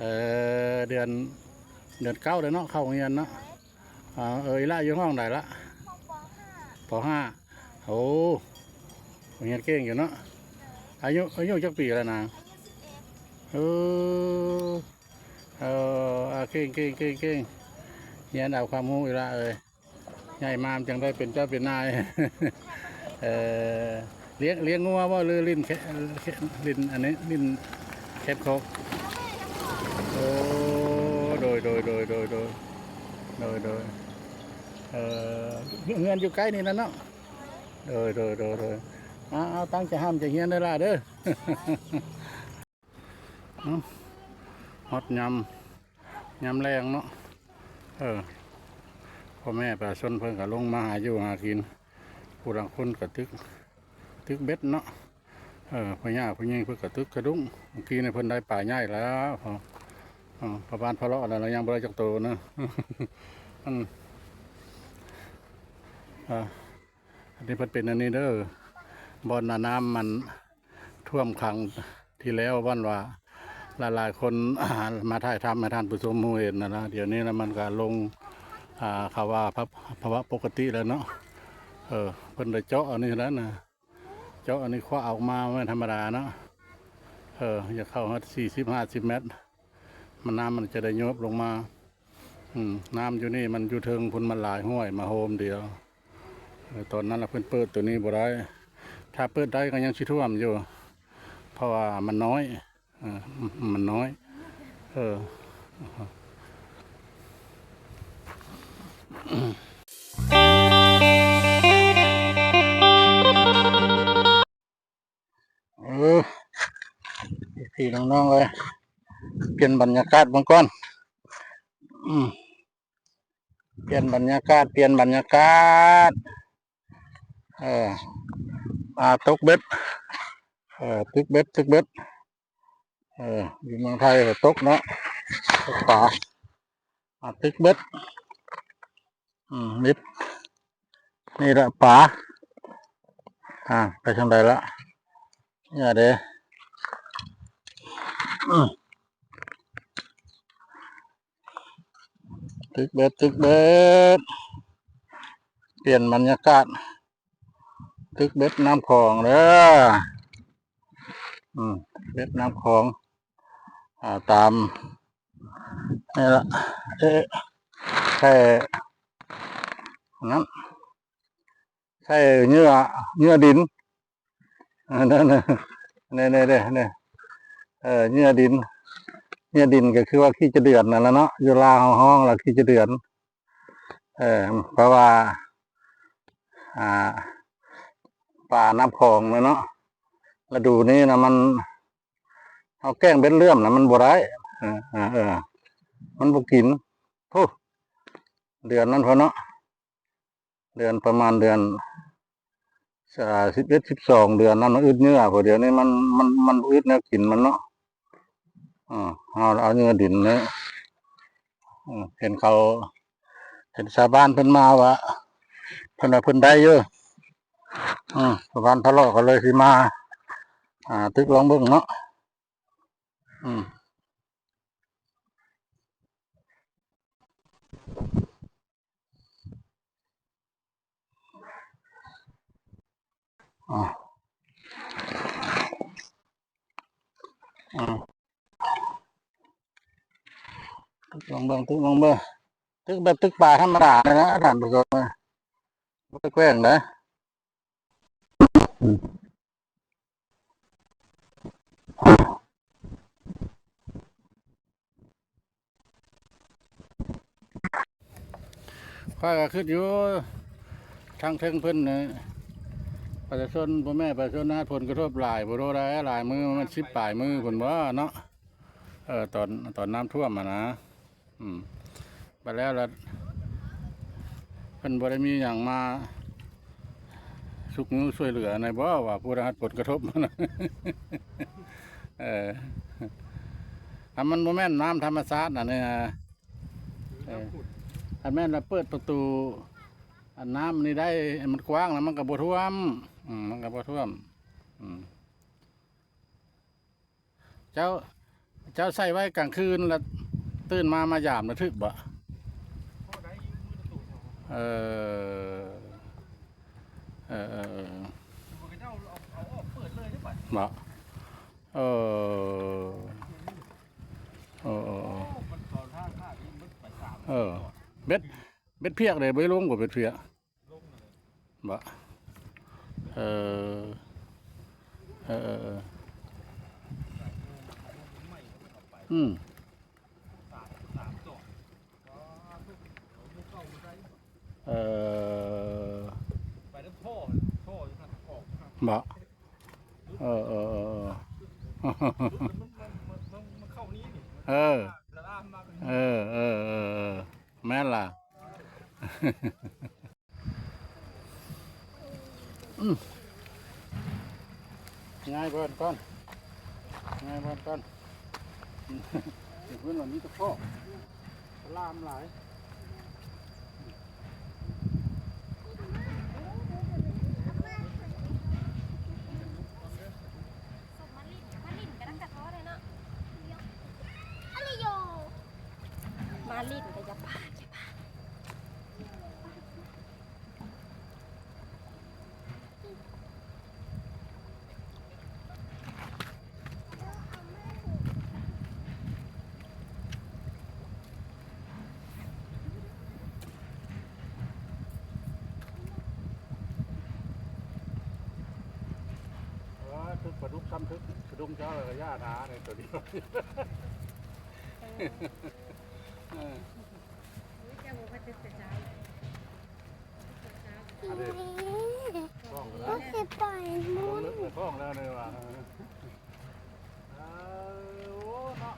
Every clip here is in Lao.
ເອີ ເດືອນ ເດືອນເກົ້າແລ້ວເນາະ ເຂົ້າໂຮງຮຽນເນາະ. ອ່າ ເອີ ອີ່ຫຼ້າຢູ່ຫ້ອງໃດລະ? ປ.ຫ້າ. ໂອ້ ໂຮງຮຽນເກັ່ງຢູ່ເນາະ. ອາຍຸ ອາຍຸຈັກປີແລ້ວນາງ? ເອີ ເອີ ເກັ່ງໆໆໆ ຮຽນເອົາຄວາມຮູ້ອີ່ຫຼ້າເອີຍ. ໃຫຍ່ມາມັນຈັ່ງໄດ້ເປັນເຈົ້າເປັນນາຍ. ເອີ ລ້ຽງ ລ້ຽງງົວບໍ່ ຫຼືຫຼິ້ນແຄ ຫຼິ້ນອັນນີ້ ຫຼິ້ນແຄດຄອກ? ໂອ້ ໂດຍໆ ໂດຍໆ ໂດຍໆ ໂດຍໆ ເອີ ເຮືອນຢູ່ໃກ້ນີ້ລະເນາະ. ໂດຍໆ ເອົາໆ ຕັ້ງໃຈຮ່ຳໃຈຮຽນເດີຫຼ້າເດີ. ເອົ້າ ຮອດຍາມ ຍາມແລງເນາະ. ເອີ ພໍ່ແມ່ປະຊາຊົນເພິ່ນກໍລົງມາຫາຢູ່ຫາກິນ ຜູ້ລາງຄົນກໍຕຶກ ຕຶກເບັດເນາະ. ເອີ ພໍ່ຍ່າຜູ້ຍິງເພິ່ນກໍຕຶກກະດຸ້ງ ເມື່ອກີ້ນີ້ເພິ່ນໄດ້ປາໃຫຍ່ແລ້ວ. ເອີ ພໍ່ບ້ານພະເລາະແລ້ວ ຍັງບໍ່ໄດ້ຈັກໂຕນະ. ອັນ ເອີ ອັນນີ້ເພິ່ນເປັນອັນນີ້ເດີ ບ່ອນນ້ຳມັນ ຖ້ວມຂັງທີ່ແລ້ວ ບ່ອນວ່າຫຼາຍໆຄົນມາຖ່າຍທຳໃຫ້ທ່ານຜູ້ຊົມຮູ້ເຫັນນະນະ. ດຽວນີ້ລະມັນກະລົງ ອ່າ ເຂົາວ່າພະ ພາວະປົກກະຕິແລ້ວເນາະ. ເອີ ເພິ່ນໄດ້ເຈາະອັນນີ້ແລ້ວນະ ເຈາະອັນນີ້ຄວ້າອອກມາ ບໍ່ແມ່ນທຳມະດາເນາະ. ເອີ ຢາກເຂົ້າຮອດສີ່ສິບຫ້າສິບແມັດ ມັນ ນ້ຳມັນຈະໄດ້ໂຍບລົງມາ. ອືມ ນ້ຳຢູ່ນີ້ມັນຢູ່ເທິງພຸ້ນ ມັນຫຼາຍຫ້ວຍມາໂຮມດຽວ. ເອີ ຕອນນັ້ນລະເພິ່ນເປີດໂຕນີ້ບໍ່ໄດ້ ຖ້າເປີດໄດ້ກໍຍັງຊິຖ້ວມຢູ່ ເພາະວ່າມັນນ້ອຍ ເອີ ມັນນ້ອຍ ເອີ. ເອີ ພີ່ນ້ອງໆເອີຍ ປ່ຽນບັນຍາກາດເບິ່ງກ່ອນ. ອືມ ປ່ຽນບັນຍາກາດ ປ່ຽນບັນຍາກາດ. ເອີ ມາຕົກເບັດ ເອີ ຕຶກເບັດ ຕຶກເບັດ. ເອີ ຢູ່ເມືອງໄທກໍຕົກເນາະ ຕົກປາ ມາຕຶກເບັດ. ອືມ ນີ້ ນີ້ລະປາ ອ່າ ໄປທາງໃດລະ ຢ່າເດ້. ອືມ ຕຶກເບັດ ຕຶກເບັດ ປ່ຽນບັນຍາກາດ ຕຶກເບັດນ້ຳຂອງເດີ. ອືມ ເບັດນ້ຳຂອງ ອ່າ ຕາມ ນີ້ລະ ເອະ ໃສ່ນັ້ນ ໃສ່ເຫຍື່ອ ເຫຍື່ອດິນ ເອີ ເຫຍື່ອດິນ ເຫຍື່ອດິນກໍຄືວ່າຂີ້ຈະເດືອນນັ້ນລະເນາະ ຢູ່ລາວເຮົາຮ້ອງວ່າຂີ້ຈະເດືອນ. ເອີ ເພາະວ່າ ອ່າ ປານ້ຳຂອງແມ່ນເນາະ ລະດູນີ້ນະ ມັນ ເຮົາແກ້ງເບັດເຫຼື້ອມນະ ມັນບໍ່ໄດ້ ເອີ ເອີ ເອີ ມັນບໍ່ກິນ. ໂອ້ ເດືອນນັ້ນພຸ້ນເນາະ ເດືອນ ປະມານເດືອນ ສິບເອັດ ສິບສອງ ເດືອນນັ້ນ ມັນອຶດເຫຍື່ອ ເພາະດຽວນີ້ມັນ ມັນ ມັນບໍ່ອຶດແນວກິນມັນເນາະ. ເອີ ເຮົາເອົາເຫຍື່ອດິນນີ້ ເອີ ເຫັນເຂົາ ເຫັນຊາວບ້ານເພິ່ນມາວ່າ ເພິ່ນວ່າເພິ່ນໄດ້ຢູ່ ເອີ ຊາວບ້ານພະເລາະກໍເລີຍຊິມາ ອ່າ ຕຶກລອງເບິ່ງເນາະ. ອືມ ອາ ອາ ຕຶກລອງເບິ່ງ ຕຶກລອງເບິ່ງ ຕຶກແບບຕຶກປາທຳມະດານີ້ນະ ທ່ານຜູ້ຊົມ ບໍ່ໄດ້ແກວ່ງເດ້. ອືມ ຂ້ອຍກໍຄິດຢູ່ ທາງເທິງເພິ່ນນີ້ ປະຊາຊົນ ພໍ່ແມ່ປະຊາຊົນໄດ້ຮັບຜົນກະທົບຫຼາຍບໍ່ໂດໃດ ຫຼາຍມື້ ມັນສິບປາຍມື້ພຸ້ນບໍ່ເນາະ. ເອີ ຕອນ ຕອນນ້ຳຖ້ວມຫັ້ນນະ. ອືມ ບັດແລ້ວລະ ເພິ່ນບໍ່ໄດ້ມີຫຍັງມາຊຸກຍູ້ຊ່ວຍເຫຼືອແດ່ບໍ່ ວ່າຜູ້ໄດ້ຮັບຜົນກະທົບ? ເອີ ຖ້າມັນບໍ່ແມ່ນນ້ຳທຳມະຊາດນະນີ້ນະ ເອີ ຄັນແມ່ນລະເປີດປະຕູ ອັນນ້ຳນີ້ໄດ້ ມັນກວ້າງລະ ມັນກໍບໍ່ຖ້ວມ ອືມ ມັນກໍບໍ່ຖ້ວມ ອືມ. ເຈົ້າ ເຈົ້າໃສ່ໄວ້ກາງຄືນ ລະຕື່ນມາ ມາຢາມລະຖືກບໍ່? ເອີ ເອີ ເອີ ເອີ ບໍ່? ເອີ ເອີ ເອີ ເອີ ເບັດ ເບັດພຽກເດ້ ບໍ່ໄດ້ລົງບໍ່ ເບັດພຽກ ບໍ່? ເອີ ເອີ ເອີ ເອີ ອືມ ເອີ ບໍ່? ເອີ ເອີ ເອີ ເອີ ແມ່ນລະ. ອືມ ຍ້າຍບ່ອນກ່ອນ ຍ້າຍບ່ອນກ່ອນ ເພິ່ນວ່າມີແຕ່ພໍ້ ສະຫຼາມຫຼາຍ. ມາຫຼິ້ນກໍຢ່າປາກ ຢ່າປາກ. ໂອ້ຍ ຖືກປາດຸກຊ້ຳ ຖືກສະດຸ້ງເຈົ້າ ແລ້ວກໍຢ່ານາໃນໂຕດຽວ. ເອີ ເອີ ເຈົ້າບໍ່ວ່າຕຶກແຕ່ເຊົ້າ. ອັນນີ້ ທ້ອງແລ້ວ ບໍ່ຊິໄປ ມັນເລິກໃນທ້ອງແລ້ວນີ້ວ່າ. ເອີ ໂອ້ ເນາະ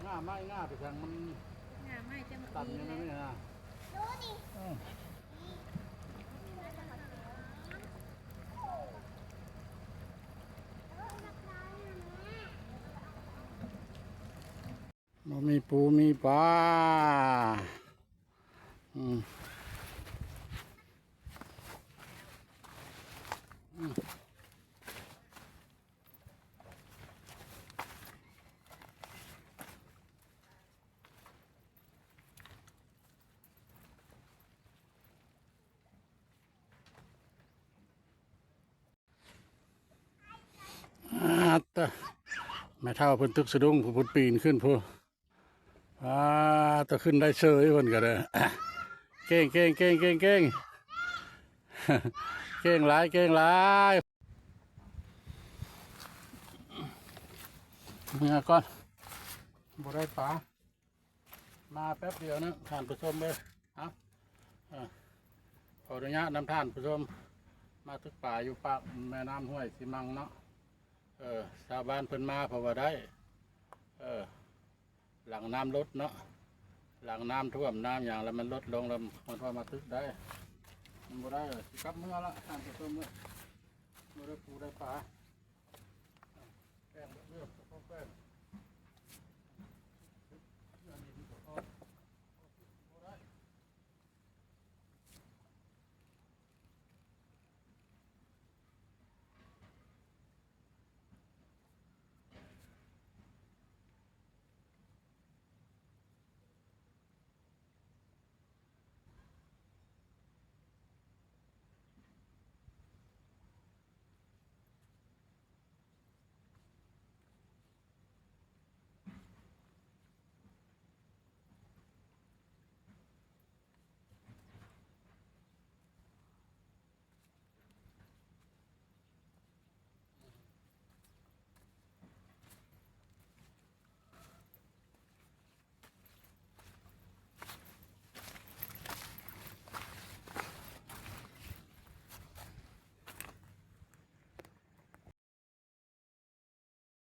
ງ່າໄມ້ງ່າໄປທາງມັນ ງ່າໄມ້ຈະມາຕີນແລ້ວ ຕັນຢູ່ໃນນີ້ນະ. ເອີ ບໍ່ມີປູມີປາ. ອືມ ອືມ. ອາດຕະ ແມ່ເຖົ້າເພິ່ນຕຶກສະດຸ້ງ ຜູ້ເພິ່ນປີນຂຶ້ນພຸ້ນ. ອາດຕະ ຂຶ້ນໄດ້ເສີຍເພິ່ນກໍໄດ້. ເກັ່ງ ເກັ່ງ ເກັ່ງ ເກັ່ງ ເກັ່ງ ເກັ່ງຫຼາຍ ເກັ່ງຫຼາຍ. ເມືອກ່ອນ ບໍ່ໄດ້ປາ. ມາແປັບດຽວນະທ່ານຜູ້ຊົມເອີຍ. ເອົາ ເອີ ຂໍອະນຸຍາດນຳທ່ານຜູ້ຊົມ ມາຕຶກປາຢູ່ປາກແມ່ນ້ຳຫ້ວຍຊີມັງເນາະ. ເອີ ຊາວບ້ານເພິ່ນມາເພາະວ່າໄດ້ ເອີ ຫຼັງນ້ຳລົດເນາະ ຫຼັງນ້ຳຖ້ວມນ້ຳຫຍັງແລ້ວມັນລົດລົງ ແລ້ວມັນກໍມາຕຶກໄດ້. ມັນບໍ່ໄດ້ ຊິກັບເມືອລະທ່ານຜູ້ຊົມເອີຍ. ບໍ່ໄດ້ປູໄດ້ປາ ແກ້ງເບິດເລື່ອງ ຂອງແປ້ງ.